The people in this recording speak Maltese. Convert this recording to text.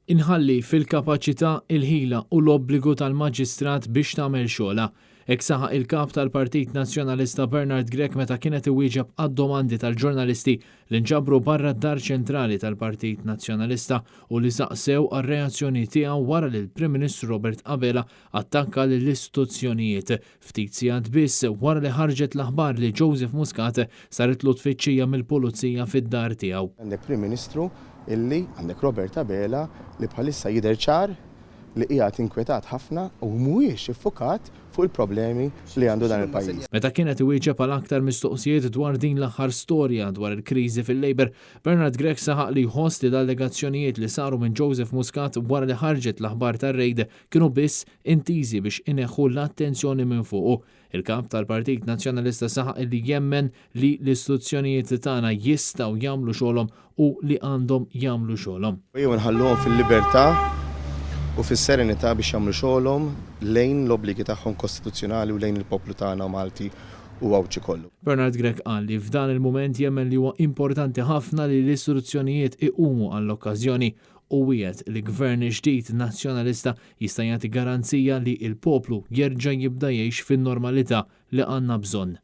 Inħalli fil-kapaċità, il-ħila u l-obbligu tal-Maġistrat biex tagħmel xogħolha. Hekk saħaq il-Kap tal-Partit Nazzjonalista Bernard Grech meta kien qed iwieġeb għad-domandi tal-ġurnalisti li nġabru barra d-Dar Ċentrali tal-Partit Nazzjonalista u li saqsew għar-reazzjoni tiegħu wara li l-Prim Ministru Robert Abela attakka lill-istituzzjonijiet ftit sigħat biss wara li ħarġet l-aħbar li Joseph Muscat saritlu tfittxija mill-Pulizija fid-dar tiegħu. Għandek Prim Ministru illi, għandek Robert Abela li bħalissa jidher ċar li qiegħed inkwetat ħafna u mhuwiex iffukat fuq il-problemi li għandu dan il-pajjiż. Meta kien qed iwieġeb għal aktar mistoqsijiet dwar din l-aħħar storja dwar il-kriżi fil-Labour, Bernard Grech saħaq li jħoss li l-allegazzjonijiet li saru minn Joseph Muscat wara li ħarġet l-aħbar tar-rejd kienu biss intiżi biex ineħħu l-attenzjoni minn fuqu. Il-Kap tal-Partit Nazzjonalista saħaq li jemmen li l-istituzzjonijiet tagħna jistgħu jagħmlu xogħolhom u li għandhom jagħmlu xogħolhom. Ejjew inħalluhom fil-libertà u fis-serenità biex jagħmlu xogħolhom lejn l-obbligi tagħhom kostituzzjonali u lejn il-poplu tagħna Malti u Għawdxi kollu. Bernard Grech qal li f'dan il-mument jemmen li huwa importanti ħafna li l-istituzzjonijiet iqumu għall-okkażjoni u wiegħed li Gvern ġdid Nazzjonalista jista' jagħti garanzija li l-poplu jerġa' jibda jgħix fin-normalità li għandna bżonn.